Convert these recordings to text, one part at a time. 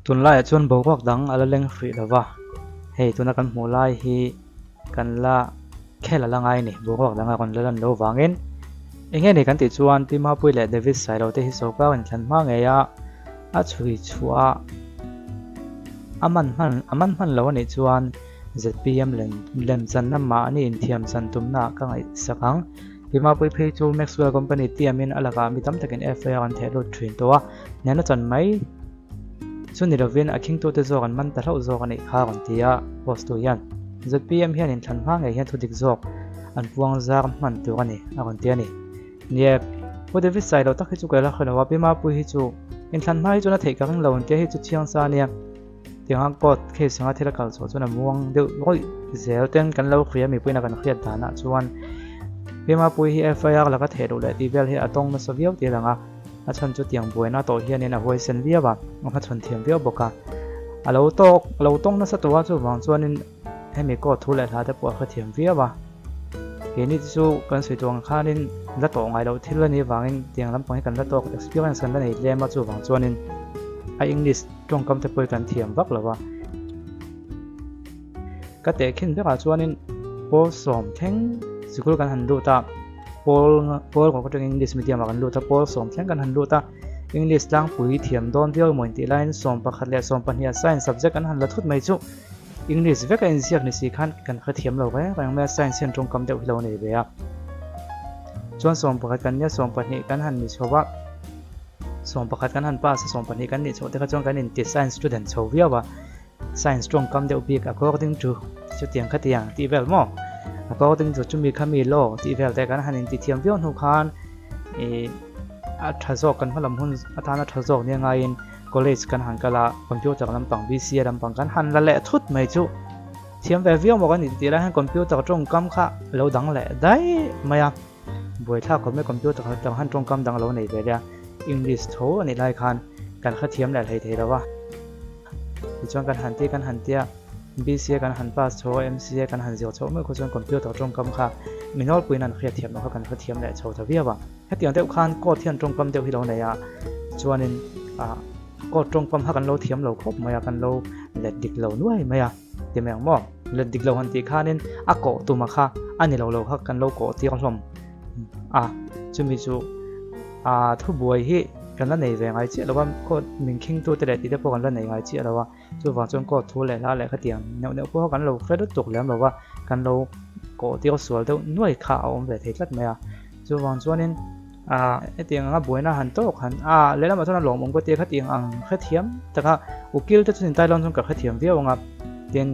Tunlaiah chuan boruak dang a la leng hrih lo va, hei tuna kan hmuh lai hi kan la khel a la ngai a ni, boruak dang a rawn la lan lo vangin. Eng nge ni kan tih chuan Pi Mapuii leh David Sailo te hi sorkar inthlan hma ngei a, a chhui chhuah a, a man hman a man hman lo a nih chuan zpm lem lemchanna mahni inthiam chan tumnaah ka ngaihsak ang. Pi Mapuii phei chu Maxwell Company tiamin a lakah mi tam takin FIR an theh lut thin tawh a, hnehna chan mai chu ni lovin a khingtute zawk an man ta hlauh zawk a nih kha rawn ti a, post tu hian zpm hian inthlan hma ngei hian thudik zawk an puang zar hman tur a ni a rawn ti a ni. Nie, Pu David Sailo tak hi chu ka la hre lo a, Pi Mapuii hi chu inthlan hma hi chuan a theih ka ring lo an tia hi chu chiang sa a nia. Tianga court case anga thil a kal chhuah chuan a muang deuh rawih zel ten kan lo hria mipuiin a kan hriat danah chuan Pi Mapuii hi FIR laka theh loh leh tih vel hi a tawng nasa viau tih a lang a, a chhan chu tiang buaina tawh hianin a huaisen viau a, a hmachhawn thiam viau bawk a. A lo tawk, a lo tawng nasa tawh a, chuvang chuanin hemi court thu leh hla te pawh a hrethiam viau a. Keini te chu kan sawi tawh ang khanin la tawh ngai loh thil a nih avangin tiang lampang hi kan la tawk, experience kan la nei tlem a, chuvang chuanin a English tawngkam te pawh hi kan thiam vak lo a. Ka tehkhin berah chuanin pawl sawm thleng sikul kan han lut a, pawl pawl kawng atangin English medium ah kan lut a, pawl sawm thleng kan han lut a, English tlangpui thiam dawn viau emaw intih laiin 11 leh 12 ah science subject kan han la thut mai chu English vek a inziak ni si khan kan hrethiam lo reng reng mai a, science hian tawngkam deuh hi lo nei ve a. Chuan 11 kan nia 12 kan han ni chho a. 11 kan han pass a, 12 kan nih chhoh te kha chuan kan inti science student chho viau a, science tawngkam deuh bik according to chutiang khatiang tih vel maw, according to chumi khami law tih vel te kan han inti thiam viau hnu khan ih a tha zawk kan hmalam hun atana tha zawk nia ngaiin college kan han kal a, computer lampang BCA lampang kan han la leh thut mai chu thiam ve viau maw kan intih lai hian computer tawngkam kha lo dang leh daih mai a. Buaithlak khawp mai computer kha tang han tawngkam dang lo nei ve leh a, English tho a nih lai khan kan hrethiam leh hlei thei lo a. Tichuan kan han ti kan han tia BCA kan han pass chho a, MCA kan han zir chhoh meuh kha chuan computer tawngkam kha mi nawlpuiin an hriatthiam loh kha kan hrethiam leh chho ta viau a. Hetiang deuh khan court hian tawngkam deuh hi lo nei a, chuanin ah court tawngkam kha kan lo thiam lo khawp mai a, kan lo let dik lo nuai mai a. Ti mai ang maw? Let dik lo han tih khanin a kawh tuma kha a ni lo lo kha kan lo kawh tir hlawm a, chumi chu a thubuai hi kan la nei ve ngai chiah lo a, court min khingtu te leh tih te pawh kan la nei ngai chiah lo a, chuvang chuan court thu leh hla leh khatiang neuh neuh pawh kha kan lo hre lutuk lem lo va, kan lo kawh tir sual deuh nuai kha a awm ve thei tlat mai a, chuvang chuanin. Ah hetiang anga buaina han tawk han ah lehlamah chuan a lawmawm ka tia khatiang ang hrethiam taka ukil te chuan intai lawn chuan ka hrethiam viau anga tin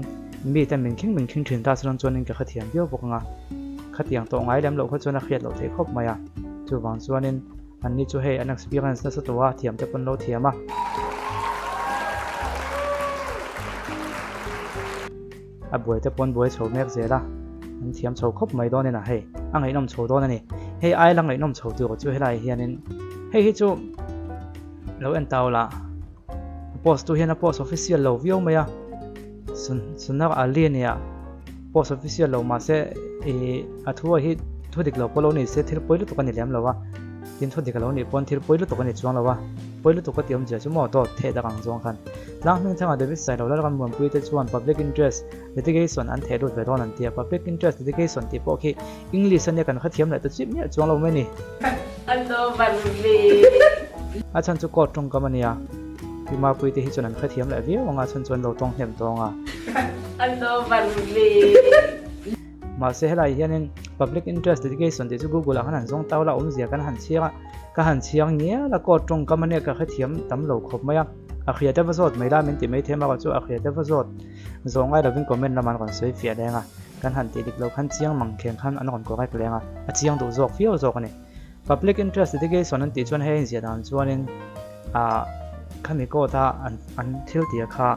mite min khing min khing thin ta chuan chuanin ka hrethiam viau bawk anga khatiang tawh ngai lem loh kha chuan a hriat loh theih khawp mai a chuvang chuanin anni chu hei an experience nasa tawh a thiam te pawn lo thiam a. A buai te pawn buai chho mek zel a, an thiam chho khawp mai dawn in a hei, a ngaihnawm chho dawn a ni. Hei ai la ngaihnawm chho tur chu helai hianin hei hi chu lo en tau la, a post tu hian a post official lo viau mai a, sun sunar Ali ania post official lo mahse ih a thu a hi thu dik lo pawh lo ni se thil pawi lutuk a ni lem lo a. Tin thu dik a lo nih pawn thil pawi lutuk a ni chuang lo a, pawi lutuk ka ti awmzia chu maw dawt theh dak ang zawng khan. Tlang hming thangah David Sailo Lalram Muanpui te chuan Public Interest Litigation an theh lut ve dawn an ti a, Public Interest Litigation tih pawh khi English ania kan hrethiam leh ta chip miah chuang lo mai ni. An lo van ve. A chhan chu court tawngkam a nia, Pi Mapui te hi chuan an hrethiam leh viau ang a, a chhan chu an lo tawng hnem tawng a. An lo van ve. Mahse helai hianin Public Interest Litigation tih chu Google ah khan han zawng tau la awmzia kan han chhiang a, ka han chhiang ngial a court tawngkam ania ka hrethiam tam lo khawp mai a, a hriat eva zawt mai la min ti mai them a chu a hriat eva zawt zawh ngai lovin comment lamah an rawn sawi fiah leng a, kan han tih dik lo khan chiang mang kheng khan an rawn correct leng a, a chiang duh zawk viau zawk a ni. Public Interest Litigation an tih chuan hei a inziah dan chuanin ah khami court a an an thil tih kha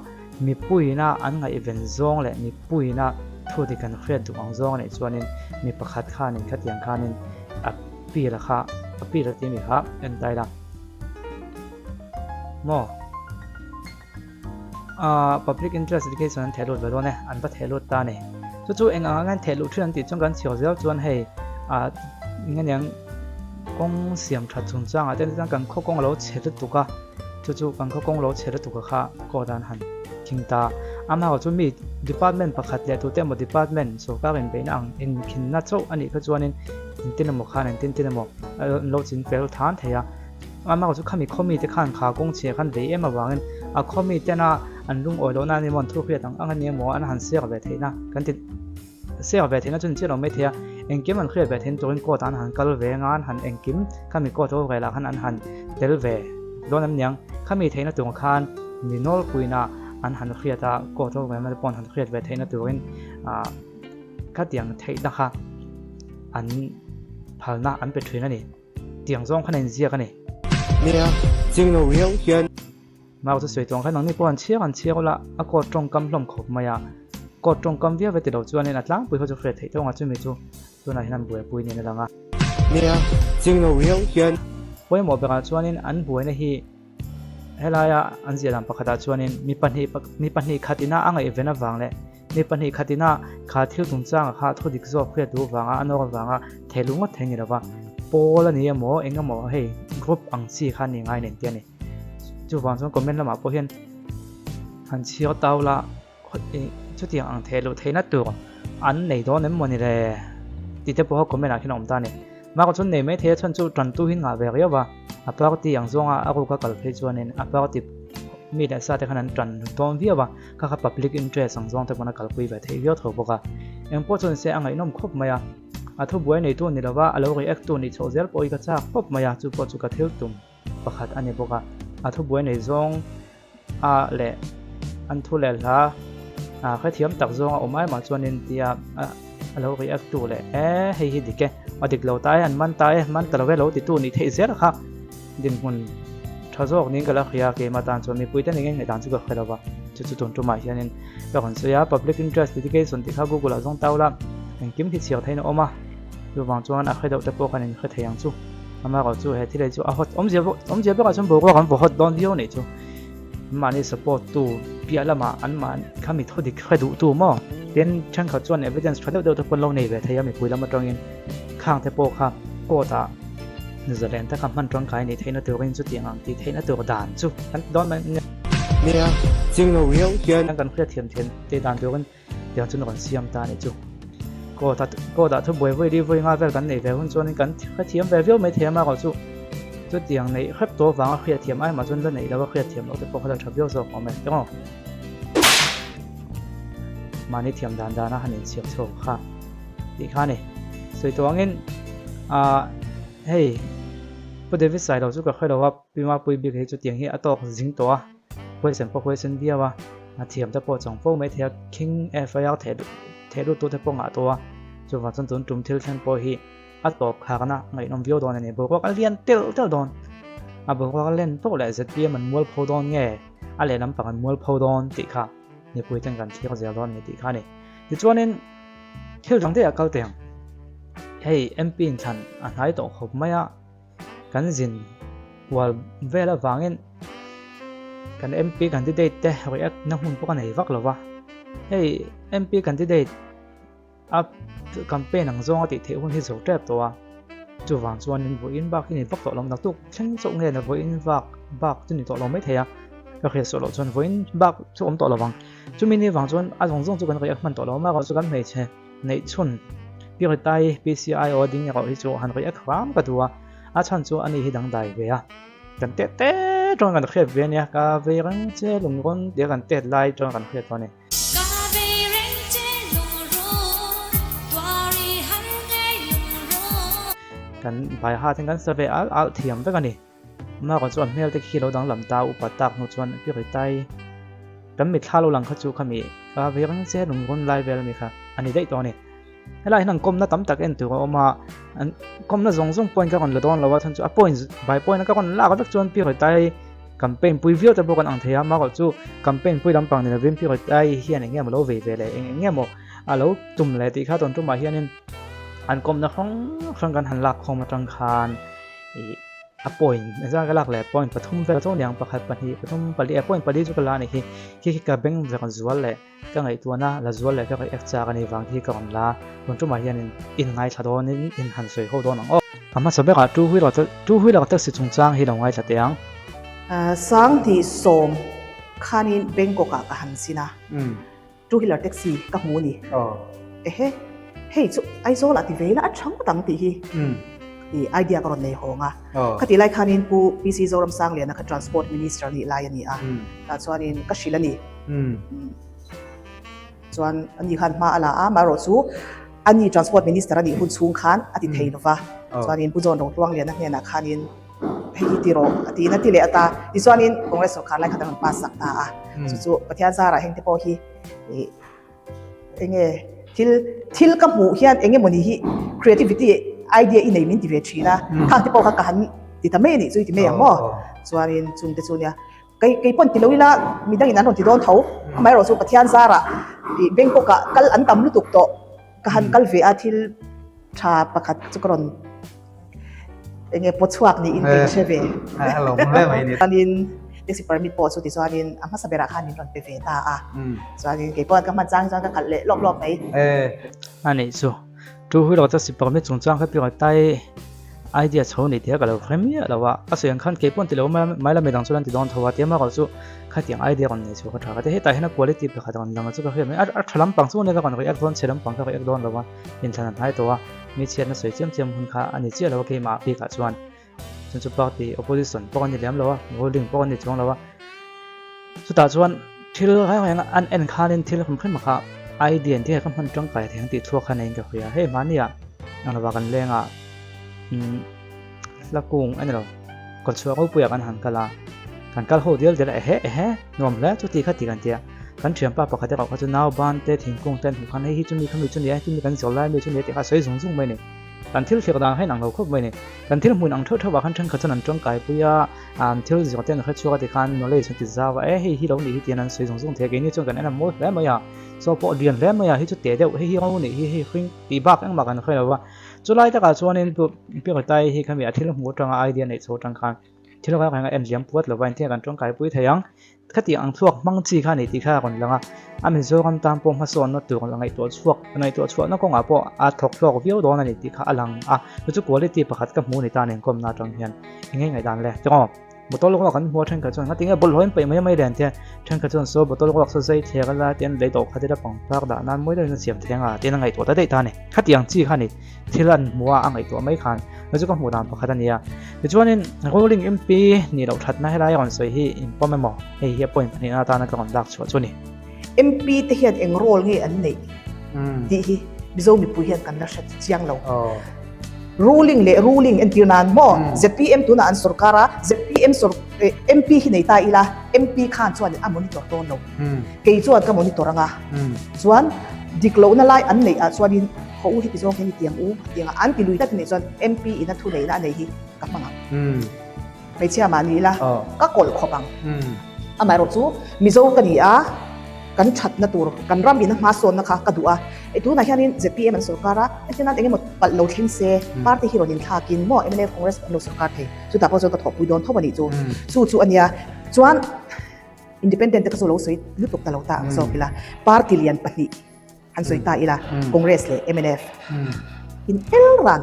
Mipuiina an ngaihven zawng leh mipuiina thu dik an hriat duh ang zawng a nih chuanin mi pakhat khanin khatiang khanin a appeal a kha appeal a tih mi kha en ta ila maw ah public interest litigation an theh lut ve dawn e an va theh lut ta a ni chu chu eng ang ang theh luh thin an tih chuan kan chhiar zel chuan hei ah eng aniang kawng siam that chungchangah te chuan kan khaw kawng a lo chhe lutuk a. Chu chu kan khaw kawng lo chhe lutuk a kha court ah an han khing ta. Amaherawh chu mi department pakhat leh tute emaw department sorkar inbeihna ang inkhinna chauh a nih kha chuanin engtin emaw khan engtin tin emaw an lo chin fel than thei a. Amaherawh chu khami khaw mite khan kha kawng chhia khan vei em avangin a khaw mitena an lungawi lohna a ni emaw an thuhriat ang ang a ni emaw an han siak ve theihna kan ti Siak ve theihna chu ni chiah lo mai thei a, engkim an hriat ve theihna turin court ah an han kal ve anga an han engkim khami court rorel ah khan an han tel ve dawn em niang. Khami theihna tur khan mi nawlpuina an han hriat a, court rorel na te pawh an han hriat ve theihna turin ah khatiang theihna kha an phalna an pe thin a ni. Tiang zawng khan a inziak a ni. Nia, ching lo riau hian. Mau chu sawi tuang khan nangni pawh an chhiar an chhiar ula, a court tawngkam hlawm khawp mai a. Court tawngkam viau ve ti lo chuanin a tlangpui ho chu hriat theih tawng a, chumi chu tunah hian an buaipui niin a lang a. Nia, ching lo riau hian. Pawimawh berah chuanin an buaina hi helaia an ziah dan pakhatah chuanin mi pahnih mi pahnih khat ina a ngaihven avang leh Mi pahnih khatina kha thil chungchanga kha thu dik zawk hriat duh vanga a nawr avanga thei lu ngawt thei ni lova, pawl a ni emaw eng emaw hei group ang chi kha ni ngai nen te a ni. Chuvang chuan comment lamah pawh hian han chhiar tau la chutiang ang thei luh theihna tur an nei dawn em maw ni le tih te pawh kha comment ah khian a awm ta a ni. Mahka chuan nei mai thei a chhan chu tantu hi ngah ve riau a, a party ang zawnga a ruka kal phei chuanin a party mi leh sa te khan an tan dawn viau a, kha kha public interest ang zawng te pawn a kalpui ve theih viau tho bawk a. Engpawh chuan se a ngaihnawm khawp mai a, a thubuai neitu ni lova a lo react tu nih chhoh zel pawh hi ka chak khawp mai a, chu pawh chu ka thil tum pakhat a ni bawk a, a thubuai nei zawng a leh an thu leh hla a hrethiam tak zawng a awm ai mah chuanin tia a lo react tu leh e hei hi dik e a dik lo ta e an man ta e man ta lo e lo ti tu nih theih zel kha dinhmun tha zawk niin ka la hria keimah tan chuan mipui te ning engeh dan chu ka hre lo va chu chu tun tumah hianin ka rawn sawi a public interest litigation tih kha google ah zawng tau la engkim khi chhiar theihin a awm a chuvang chuan a hre deuh te pawh khan in hre thei ang chu. Amaherawh chu he thil ei chu a hot awmzia bawk awmzia bawkah chuan boruak an vaw hot dawn viau anih chu. Mahni support tu piah lamah an mahni kha mi thu dik hre duh tu maw? Tin thenkhat chuan evidence tha deuh deuh te pawh an lo nei ve thei a mipui lam atangin khang te pawh kha court ah zalen taka hman tangkai anih theihna turin chutiang ang tih theihna tur dan chu kan ti dawn mai nia. Nia, ching lo riau hian. Kan hriatthiam thiam te dan turin Tiang chuan rawn siam ta a nih chu. Court a court ah thu buai vawi li vawi nga vel kan neih ve hun chuanin kan hrethiam ve viau mai thei a marawh chu chutiang neih hrep tawh avanga hriatthiam ai mah chuan la neih loh a hriatthiam loh te pawh kha la tha viau zawk awm e teng aw. Mahni thiam dan dana han inchhiar chhuak kha tih kha a ni. Sawi tawh angin ah hei Pu David Sailo chu ka hre lo a, Pi Mapui bik hi chutiang hi a tawk zing tawh a. Huaisen pawh huaisen viau a, a thiam te pawh chang fo mai thei a, khing FIR theh theh lut tu te pawh ngah tawh a, chuvang chuan tun tum thil thleng pawh hi a tawp kharna ngaihnawm viau dawn a ni, boruak a lian telh telh dawn, a boruak a len poh leh zpm an mual pho dawn nge a lehlam pang an mual pho dawn tih kha mipui ten kan thlir zel dawn a ni tih kha a ni. Tichuanin thil dang daih ah kal teh ang, hei MP inthlan a hnai tawh khawp mai a, Kan zin kual vel avangin kan MP candidate te react na hmun pawh ka nei vak lo va. Hei MP candidate a campaign ang zawnga tih theih hun hi zo tep tawh a. Chuvang chuanin vawiin bak hi ni vak tawh lo naktuk thleng chauh nge na vawiin vak bak chu ni tawh lo mai thei a. Ka hriat suah loh chuan vawiin bak chu awm tawh lo vang. Chumi ni vang chuan a zawng zawng chu kan react hman tawh lo a, amaherawhchu kan hmeichhe Neih chhun Piritai PCIO ding erawh hi chu han react hram ka duh a, a chhan chu ani hi dangdai ve a, kan tet tet chuan kan hriat ve ania, ka vei reng che lungrawn tia kan tet lai chuan kan hriat tawh a ni. Ka vei reng che lungrawn, tuari har ngei lungrawn. Kan baiha ten kan sa ve al al thiam vek a ni. Mark-a chuan hmel te khi lo danglam ta upa tak hnu chuan Piritai kan mitthla lo lang kha chu khami ka vei reng che lungrun lai vel ami kha a ni daih tawh a ni. Helai hian an kawmna tam tak en tur a awm a, an kawmna zawng zawng point ka rawn la dawn lo a chhan chu a point by point a ka rawn lak vek chuan Piritai campaign pui viau te pawh kan ang thei a, Mark-a chu campaign pui lampang ni lovin Piritai hian eng nge maw lo vei ve leh eng eng nge maw a lo tum leh tih kha tawn tumah hianin an kawmna hrang hrang kan han lak khawm atang khan Ih a point engzah ka lak leh point pathum vel chu aniang pakhat pahnih pathum pali eh point pali chu ka la a nih hi khi khi ka beng vek zual leh ka ngaihtuahna la zual leh ka react chak a nih vang khi ka rawn la tun tumah hianin in ngaithla dawnin in han sawi ho dawn ang aw. A hmasa berah two wheeler two wheeler taxi chungchang hi lo ngaithla teh ang. 20 sawm khanin Bangkok ah ka han zin a, two wheeler taxi ka hmu a ni. Ehe, hei chu Aizawl ah ti ve ila a tha ngawt ang tih hi i idea ka rawn nei hawng a. Khatih lai khanin Pu PC Zoramsangliana kha Transport Minister nih lai a ni a, tah chuanin ka hrilh a ni. Chuan ani khan hma a la a, amaherawhchu ani Transport Minister a nih hun chhung khan a ti thei lova, chuanin Pu John Rotluangliana hnenah khanin hei hi ti rawh a tiin a ti leh a ta. Tichuanin Congress sorkar lai khan a rawn pass sak ta a, chu chu Pathian zarah heng te pawh hi ih enge thil thil ka hmuh hian eng emawni hi creativity idea i nei min ti ve thin a, khang te pawh kha ka han ti ta mai a nih chu i ti mai ang maw? Chuanin chung te chu nia Kei kei pawn ti lo ila midangin an rawn ti dawn tho. Amaherawh chu Pathian zarah ih Bangkok ah kal an tam lutuk tawh. Ka han kal ve a thil tha pakhat chu ka rawn enge paw chhuak niin ka inhre ve. Chuanin taxi permit pawh chu tichuanin a hmasa berah khan min rawn pe ve ta a. Chuanin kei pawh ka hman chang chuan ka khalh leh lawp lawp mai. A nih chu. Two wheeler taxi permit chungchang kha piangah tai idea chho ni tia ka lo hre miah lo a, a sawi ang khan kei pawh an ti lo mai la midang chuan an ti dawn tho a tia erawh chu khatiang idea rawn nei chho kha tha ka ti hetah hian a quality pakhat rawn lang chu ka hria mai a a tha lampang chu ania ka rawn react dawn chhe lampang ka react dawn lo a inthlan a hnai tawh a mi chhiatna sawi chiam chiam hun kha a ni chiah lo a keimah bikah chuan chun chu party opposition pawh a ni lem lo a ruling pawh a ni chuang lo a chutah chuan thil reng reng an en khanin thil hrim hrim kha idea an tih kha hman tangkai thei ang tih chhuak kha neiin ka hria hei mahnia ang lova kan leng a umm hla kung a ni lo kawtchhuah ropuiah kan han kal a kan kal ho dial dial a ehe ehe nuam hle chu ti kha ti kan tia kan thianpa pakhat erawh kha chu nauban te thingkung te an hmuh khan hei hi chumi khami chu ni a chumi kan zawr lai ami chu ni a tih kha a sawi zung zung mai a ni. Kan thil thlir dan kha inang lo khawp mai ni. Kan thil hmun ang theuh theuh ah khan thenkhat chuan an tangkai pui a, an thil zir te an hre chhuak a tikhan knowledge an ti zau a, e hei hi lo nih hi tiin an sawi zung zung thei a, keini chuan kan en a mawi hle mai a, chaw pawh lian hle mai a, hei chu teh deuh, hei hi ro nih hi, hei hring tih bak engmah kan hre lo va. Chulai takah chuanin Pirtai hi khami a thil hmuh atanga idea neih chho atang khan Thil reng reng a en liam puat lova engtin kan tawngkai pui thei ang. Khatiang ang chhuak hmang chi kha a ni tih kha a rawn lang a, a Mizoram tan pawh hmasawnna tur a ngaihtuah chhuak ngaihtuah chhuahna kawngah pawh a thawk hlawk viau dawn a ni tih kha a lang a, chu chu quality pakhat ka hmu ni ta nen kawmna atang hian eng nge ngaihdan le tiraw. Bottle ruak an hmu a thenkhat chuan ngatinge bawlhhlawh in paih mai mai le an tia, thenkhat chuan saw bottle ruak saw zai thler a la tia an lei dawh khat ila pangpar dah nan mawi deuhin a siam thei anga tiin a ngaihtuah ta daih ta a ni. Khatiang chi kha a ni. Thil an hmu a, a ngaihtuah mai khan chu ka hmuh dan pakhat a ni a. Tichuanin ruling MP nih loh thatna helai a rawn sawi hi in pawm emaw? Hei hi a point pahnihna atana ka rawn lak chhuah chu a ni. MP te hian eng role nge an neih tih hi Mizo mipui hian kan la hre chiang lo. Ruling leh ruling entir nan maw zpm tunah an sorkar a, zpm MP hi nei ta ila MP khan chuan a monitor dawn lo. Kei chuan ka monitor anga chuan dik lohna lai an neih ah chuanin Khaw u heti zawng hian i tiang u a tiang a, an ti lui tlat nih chuan MP ina thu neihna a nei hi ka hmang ang. Hmeichhia mah ni ila ka kawlh khawp ang. Amaherawh chu Mizo ka ni a, kan thatna tur, kan ram ina hmasawnna kha ka duh a. E tunah hianin zpm an sorkar a, heti nan engemaw palh lo thleng se, party hi rawn inthlakin maw mnf Congress an lo sorkar thei. Chutah pawh chuan ka thawhpui dawn tho a nih chu. Chu chu a nia. Chuan Independent te kha chu lo sawi lutuk ta lo ta ang zawk ila, party lian pahnih, Han sawi ta ila, Congress leh mnf in el ran,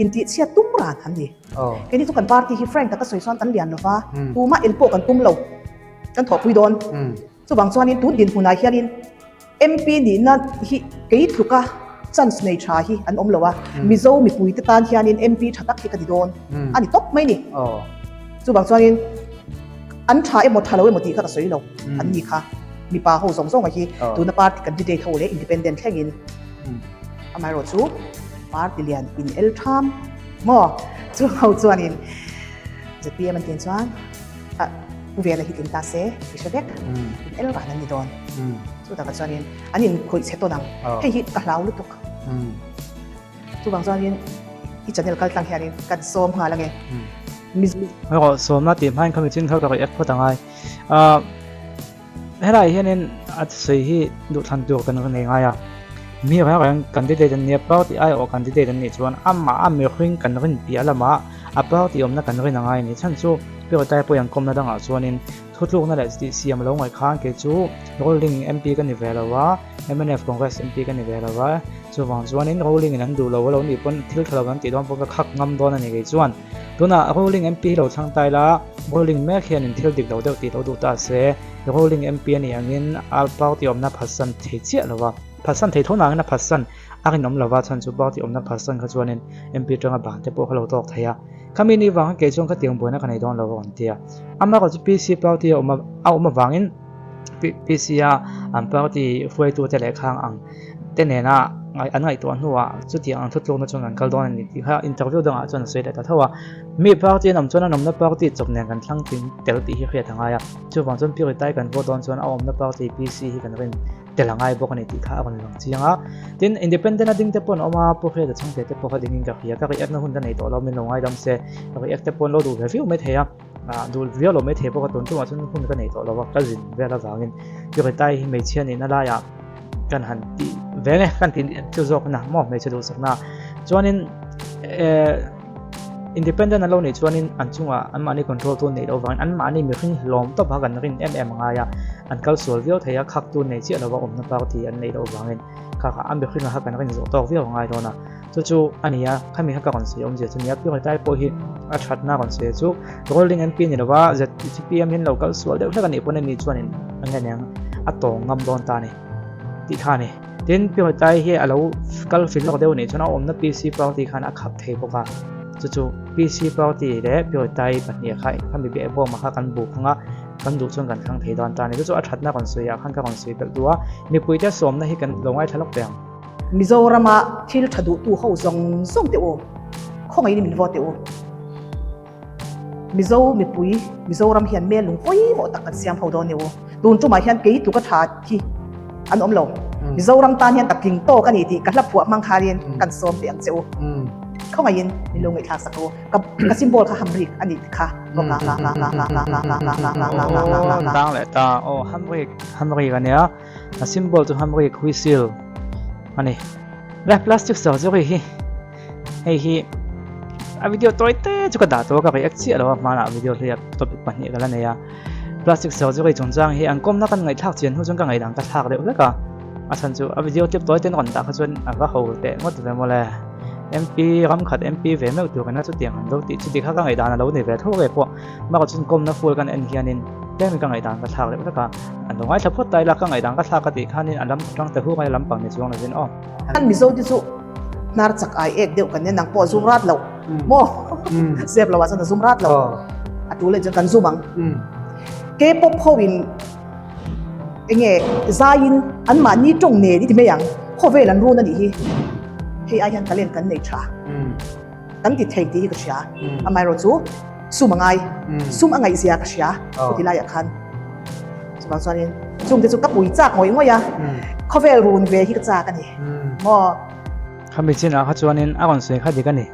intihchhiat tum ran an ni. Keini chu kan party hi frank taka sawi chuan kan lian lova, tumah el pawh kan tum lo, kan thawhpui dawn. Chuvang chuanin tun dinhmunah hianin MP nihna hi kei tluka chance nei tha hi an awm lo a, Mizo mipuite tan hianin MP tha tak hi ka ni dawn a ni tawp mai ni. Chuvang chuanin an tha emaw tha lo emaw tih kha ka sawi lo, an ni kha. Mipa ho zawng zawnga hi tuna party candidate ho leh independent thlengin amaherawh chu party lian in el tham maw chu ho chuanin zpm an tin chuan a pu vela hi tling ta se i hre vek in el ran an ni dawn chu takah chuanin an in khawih chhe tawn ang hei hi ka hlau lutuk chuvang chuanin i channel kal tlang hianin kan sawm nghal ange. Erawh sawmna tih hmain khami chin kha ka react phawt angai. Ahh helai hianin a sawi hi duhthlan tur kan nei ngai a. Mi reng reng candidate an nia party aiawh candidate an nih chuan amah a mihring kan rin piah lamah a party awmna kan rin angai a ni. Chhan chu Pure pawh an kawmna dangah chuanin thutlukna leh tih siam lo ngaih khan kei chu ruling MP ka ni ve lo a, mnf Congress MP ka ni ve lo a, chuvang chuanin ruling in an duh lo a lo nih pawn thil tha lo an tih dawn pawh ka khak ngam dawn a ni kei chuan. Tunah ruling MP hi lo thlang ta ila. Ruling mek hianin thil dik lo deuh tih lo duh ta se, Ruling MP a nih angin a party awmna phatsan thei chiah lo va, phatsan thei tho nangin a phatsan a rinawm lo va, chhan chu party awmna phatsan kha chuanin MP tanga ban te pawh kha lo tawk thei a. Khami ni vang khan kei chuan khatiang buaina ka nei dawn lo a rawn ti a. Amaherawhchu chu PC party a awm a awm avangin PC a an party hruaitute leh khang ang te nena an ngaihtuah hnuah chutiang ang thutlukna chuan kan kal dawn a ni tih kha interview dangah chuan a sawi leh ta tho a. Mi party an awm chuan an awmna party chawp nen kan thlang tling tel tih hi hriat a ngai a. Chuvang chuan Puritai kan vote dawn chuan a awmna party PC hi kan rin tel a ngai bawk a ni tih kha a rawn lang chiang a. Tin, independent a ding te pawh an awm a, Pu Hriata Chhangte te pawh kha dingin ka hria, ka react na hun ka nei tawh lo, min lo ngaidam se, ka react te pawh an lo duh ve viau mai thei a, ah duh viau lo mai thei bawk a, tun tumah chuan hun ka nei tawh lo a, ka zin vel avangin Puritai hi hmeichhia nihna laiah kan han tih ve nge, kan tih chu zawk na maw hmeichhe duhsakna chuanin eh Independent an lo nih chuanin an chungah anmahni control tu neih loh vangin anmahni mihring hlawm tawp kha kan rin em em a ngai a, an kal sual viau thei a, khak tu nei chiah lova awmna party an neih loh vangin kha kha a mihringa kha kan rin zawh tawk viau a ngai dawn a, chu chu a ni a, khami kha ka rawn sawi awmzia chu nia, Puritai pawh hi a thatna rawn sawi chu Ruling MP ni lova ZPM hian lo kal sual deuh hlek a nih pawn ani chuanin a nge aniang a tawng ngam dawn ta a ni tih kha a ni. Tin, Puritai hi a lo kal fil lawk deuh nih chuan a awmna PC party khan a khap thei bawk a, chu chu PC party leh Puritai pahnih kha khami beh bawm ah kha kan buk ang a, kan duh chuan kan thlang thei dawn ta a ni. Chu chu a thatna rawn sawi ah khan ka rawn sawi belh duh a, mipuite sawmna hi kan lo ngaithla lawk ve ang. Mizorama thil tha duhtu ho zawng zawng teh u, khawngaihin min vote teh u. Mizo mipui Mizoram hian mel lung pawimawh tak kan siam ho dawn ni u. Tun tumah hian kei tluk a tha hi an awm lo. Mizoram tan hian ka tling tawk a ni tih ka hla phuah hmang khanin kan sawm teh ang che u. Khawngaihin min lo ngaihthlak sak u. Ka ka symbol kha hamrik a nih kha. Tang leh ta aw hamrik hamrik a nia a symbol chu hamrik whistle a ni. Le plastic surgery hi Hei hi a video tawi te chu ka dah tawh a ka react chiah lo a hmanah video hliah topic pahnih ka la nei a plastic surgery chungchang hi an kawmna kan ngaihthlak chian hnu chuan ka ngaidang ka thlak deuh hlek a a chhan chu a video clip tawi ten rawn dah kha chuan a va ho teh ngawt ve mawle MP ram khat MP ve meuh tur ina chutiang an lo tih chuti kha ka ngaihdan a lo ni ve tho ve pawh bakah chuan kawmna full kan en hianin tlem ka ngaihdan ka thlak deuh hlek a an lo ngaithla phawt ta ila ka ngaihdan ka thlak ka tih khanin a lam tang te huk a lampang ni chuang lovin aw. Kan Mizo te chu hnar chak ai ek deuh kan nia nang pawh a zum rat lo maw zep lo ah chuan a zum rat lo a tul leh chuan kan zum ang K-pop ho in enge zai in an mahni tawng nen i ti mai ang khawvel an run a nih hi hei ai hian talent kan nei tha kan ti thei tih hi ka hria amaherawh chu sum a ngai sum a ngaihzia ka hria chuti laiah khan chuvang chuanin chungte chu ka pui chak ngawih ngawih a khawvel run ve hi ka chak a ni maw. Khami chinah kha chuanin a rawn sawi kha dik a ni.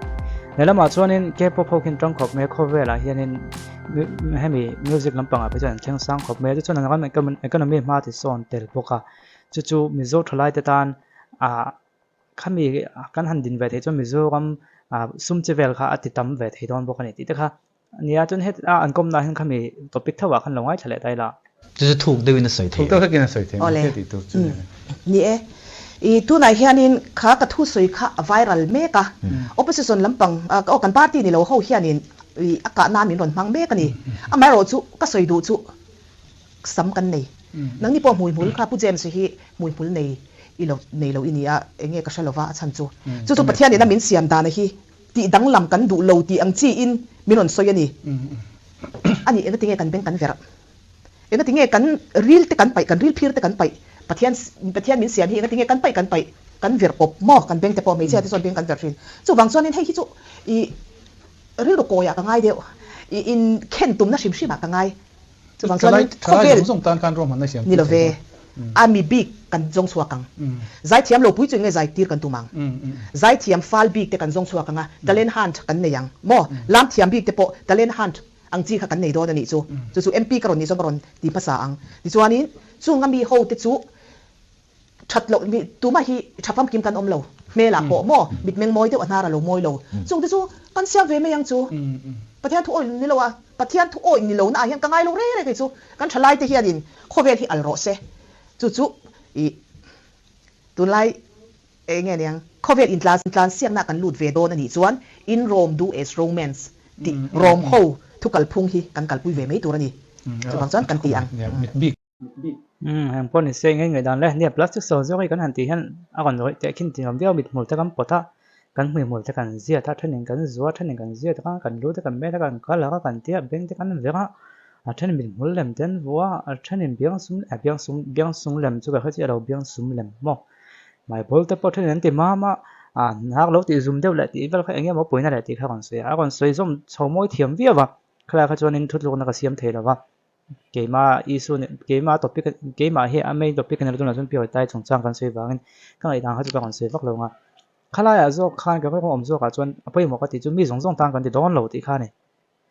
Lehlamah chuanin K-pop ho khin tawng khawp mai a khawvelah hianin hemi music lampangah phei chuan an thleng sang khawp mai a tichuan an ram economy hma ti sawn tel bawk a chu chu Mizo thalaite tan ah khami kan han din ve theih chuan Mizoram ah sum chi vel kha a ti tam ve thei dawn bawk a ni tih te kha Nia chuan het a an kawmna ah hian khami topic tho ah khan lo ngaithla leh ta ila. Chu chu thuk deuhin a sawi thei. Thuk deuh hlekin a sawi thei Awle. mai tih tur chu ni. Ni e. I tunah hianin kha ka thu sawi kha a viral mek a. Opposition lampang aw kan party ni lo ho hianin i a kah nan min rawn hmang mek a ni. Amaherawh chu ka sawi duh chu sam kan nei. Nangni pawh hmuihmul kha Pu James hi hmuihmul nei i lo nei lo i ni a, enge ka hre lova a chhan chu. Chu chu Pathianin a min siam dana hi Tih danglam kan duh lo tih ang chiin min rawn sawi a ni. A nih engati nge kan beng kan verh? Engati nge kan ril te kan paih, kan ril phir te kan paih? Pathian Pathian min siam hi engati nge kan paih kan paih? Kan verh pawp maw? Kan beng te pawh hmeichhia te chuan beng kan verh thin. Chuvang chuanin hei hi chu i rilru kawiah ka ngai deuh, i inkhen tumna hrim hrimah ka ngai. Chuvang chuanin khawvel ni lo ve, a mi bik kan zawng chhuak ang. Zaithiam lo pui chu enge zai tir kan tum ang. Zaithiam fal bik te kan zawng chhuak ang a, talent hunt kan nei ang maw? Lam thiam bik te pawh talent hunt ang chi kha kan nei dawn a nih chu. Chu chu MP ka rawn nih chuan ka rawn ti hmasa ang. Tichuanin chung a mi ho te chu That loh mi tumah hi tha famkim kan awm lo. Hmelah pawh maw mitmeng mawi deuh a hnar a lo mawi lo. Chung te chu kan siam ve mai ang chu. Pathian thu awih ni lo a, Pathian thu awih ni lo na ah hian ka ngai lo reng reng hei chu. Kan tha lai te hianin khawvel hi al rawh se. Chu chu ih tunlai eng nge niang khawvel intlan intlan siakna kan lut ve dawn a nih chuan in Rome do as Romans tih Rome ho. thu kalphung hi kan kalpui ve mai tur a ni. Chuvang chuan kan ti ang. Umm heng pawh ni se ngei ngei dan le nia plastic surgery kan han tih hian a rawn rawih teh khin tih awm viau mithmul te kan pawt a kan hmuihmul te kan ziat a thenin kan zua thenin kan ziat a kan lu te kan met a kan kal a kan tia beng te kan ver a a thenin mithmul lem te an vuah a a thenin biangsum eh biangsum biangsum lem chu ka hre chiah lo biangsum lem maw hmaibawl te pawh thenin an ti mam a ah hnar lo tih zum deuh leh tih vel kha eng nge maw pawina leh tih kha a rawn sawi a a rawn sawi zawm chho mawi thiam viau a khalai kha chuanin thutlukna ka siam thei lo va. Keimah issue nen keimah topic keimah hi a main topic a ni lo tunah chuan pure tai chungchang kan sawi vangin ka ngaihdan kha chu ka rawn sawi vak lo ang a. Khalaiah zawk khan ka rilru awm zawkah chuan a pawimawh ka tih chu mi zawng zawng tan kan ti dawn lo tih kha a ni.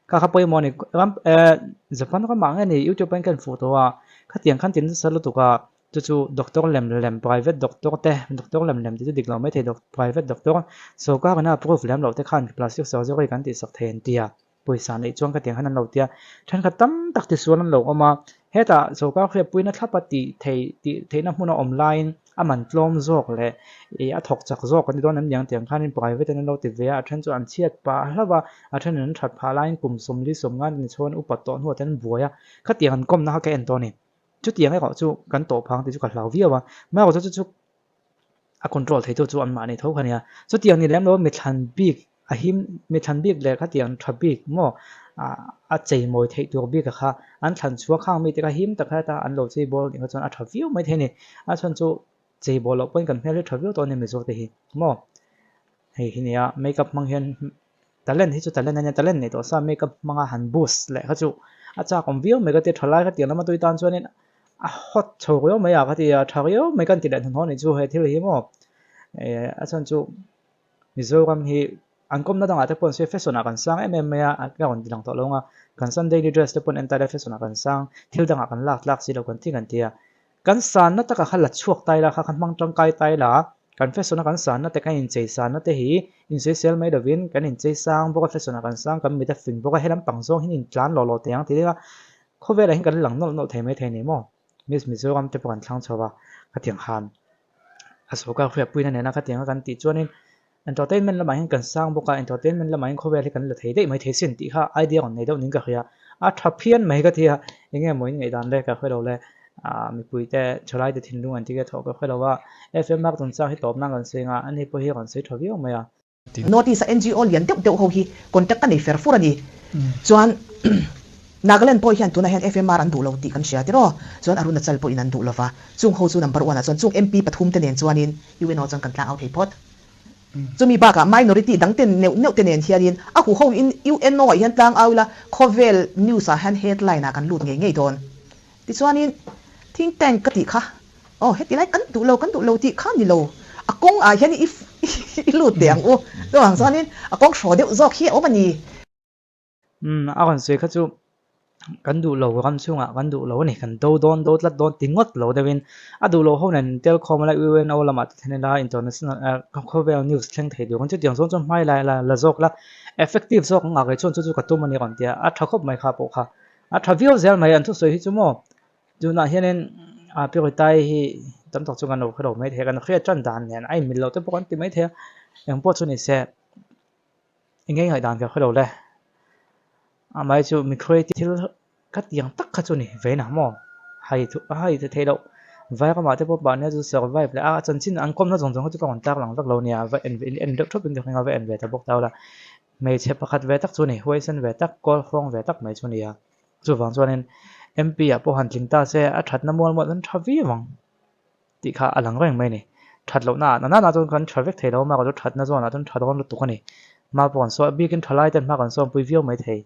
Kha kha pawimawh a ni ram eh Japan ramah nge ni YouTube pawhin ka en fuh tawh a khatiang khan ti nasa lutuk a chu chu doctor lem lem private doctor te doctor lem lem tih chu dik lo maithei private doctor sorkar ina approve lem loh te khan plastic surgery kan tihsak thei an ti a. Pawisa neih chuan ka tiang khan an lo tia, thenkhat tam tak tisual an lo awm a, hetah sorkar hriatpuina thlapa tih theih tih theihna hmun a awm laiin a man tlawm zawk leh ih a thawk chak zawk an ti dawn em niang tiang khanin private in an lo ti ve a, a then chu an chhiat pah hlauh a, a thenin an that phah laiin kum 40 sawmnga ni chhuan upat tawh hnuah te an buai a, khatiang an kawmna kha ka en tawh a ni. Chutiang erawh chu kan tawh phang tih chu ka hlau viau a, amaherawhchu chu chu a control theitu chu anmahni tho kha nia. Chutiang ni lem lo mithlan bik a him mithlan bik leh khatiang tha bik maw a chei mawi theih tur bik a kha an thlan chhuak khang mite kha him tak heta an lo chei bawl nih kha chuan a tha viau mai thei a ni. A chhan chu chei bawl loh pawhin kan hmel hi tha viau tawh a ni Mizo te hi maw. Hei hi nia makeup hmang hian talent hi chu talent a nia talent neih tawh sa makeup hmanga han boost leh kha chu a chak awm viau mai ka tia tha lai kha tiang lama tui tan chuanin a hot chho riau mai a ka ti a tha riau mai kan ti leh hnuhnawh a nih chu he thil hi maw eh a chhan chu Mizoram hi an kawmna dangah te pawh an sawi fashion ah kan sang em em mai a ka rawn ti lang tawh lo ang a kan Sunday daily dress te pawh an entire fashion ah kan sang thil dangah kan lak tlak si lo kan ti kan ti a Kan sanna takah kha la chhuak ta ila kha kan hmang tangkai ta ila, kan fashion a kan sanna te kan inchei sanna te hi insawisel mai lovin kan inchei sang bawk a, fashion ah kan sang kan mit a fing bawk a, helam pang zawng hian intlan lawh lawh teh ang ti ila khawvelah hian kan lang nawlh nawlh thei maithei a ni maw? Miss Mizoram te pawh kan thlang chho a, khatiang khan a sorkar hriatpuina nena khatianga kan tih chuanin Entertainment lamah hian kan sang bawk a, entertainment lamah hian khawvel hi kan la thei daih mai thei sin tih kha idea rawn nei deuh niin ka hria. A tha phian mai ka ti a, eng nge maw in ngaihdan le ka hre lo le, ah mipui te thalai te thinlung an tige thawh ka hre lo a, FM mark chungchang hi tawp nan kan sawi anga, ani pawh hi a rawn sawi tha viau mai a. Notice a NGO lian deuh deuh ho hi contact ka nei fer fur a ni. Chuan Nagaland pawh hian tunah hian FMR an duh lo tih kan hria tiraw? Chuan Arunachal pawhin an duh lova, chung ho chu number one ah chuan chung MP pathum te nen chuanin UNO chuan kan tlang au thei phawt. Chumi bakah minority dang te neuh neuh te nen hianin a huho in UNO ah hian tlang au ila khawvel news ah hian headline ah kan lut ngei ngei dawn. Tichuanin think tank ka tih kha aw heti lai kan duh lo kan duh lo tih kha ni lo a kawng ah hian i i lut teh ang u. Chuvang chuanin a kawng hraw deuh zawk hi a awm a ni. Umm a rawn sawi kha chu kan duh lo ram chhungah kan duh lo a ni kan do dawn do tlat dawn ti ngawt lo deuhin a duh loh ho nen telkhawm ila UNO lamah te thlen ila international eh khawvel news thleng thei tur ang chutiang zawng chuan hmai lai la la zawk la effective zawk ang ah chuan chu chu ka tum a ni rawn ti a a tha khawp mai kha pawh kha a tha viau zel mai an thusawi hi chu maw tunah hianin ah Puritai hi tam tak chu kan lo hre lo maithei a kan hriat tan dan nen a inmil loh te pawh kan ti maithei a engpawh chu ni se. Engei ngaihdan ka hre lo le. Amah chu mi creative thil ka tiang tak kha chu ni ve na maw? Hai thu a hai theih loh. Vai ramah te pawh mahnia chu survive leh a chanchin an kawmna zawng zawng kha chu ka rawn tar lang vek lo nia va en ve en deuh thawp in ka hring a va en ve ta bawk tau la. Hmeichhe pakhat ve tak chu ni huaisen ve tak kawl hrawng ve tak mai chu nia. Chuvang chuanin MP ah pawh han tling ta se a thatna mual mual an tha viau ang. tih kha a lang reng mai a ni. That lohna ah nana chuan kan tha vek thei lo a, mahka chu thatna zawnah chuan tha dawn lutuk a ni. Hma pawh kan sawi a bikin tha lai ten hma kan sawmpui viau mai thei.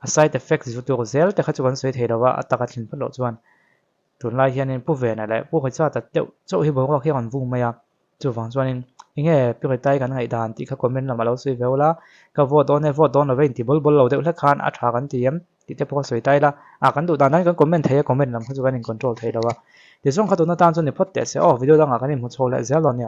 A side effect zu tur zel te kha chu kan sawi thei lo a, a taka thlin phawt loh chuan tunlai hianin Pu Vena leh Pu Hawichat-a deuh chauh hi boruak hi a rawn vung mai a. Chuvang chuanin enge Puritai kan ngaihdan tih kha comment lamah lo sawi ve ula, ka vote dawn e vote dawn lo ve inti bawl bawl lo deuh hlek khan a tha kan ti em tih te pawh ka sawi ta ila, ah kan duh dan dan kan comment thei a comment lam kha chu kan in control thei lo a. Tichuan kha tuna tan chuan ni phawt teh se aw video dangah kan inhmu chho leh zel dawn nia.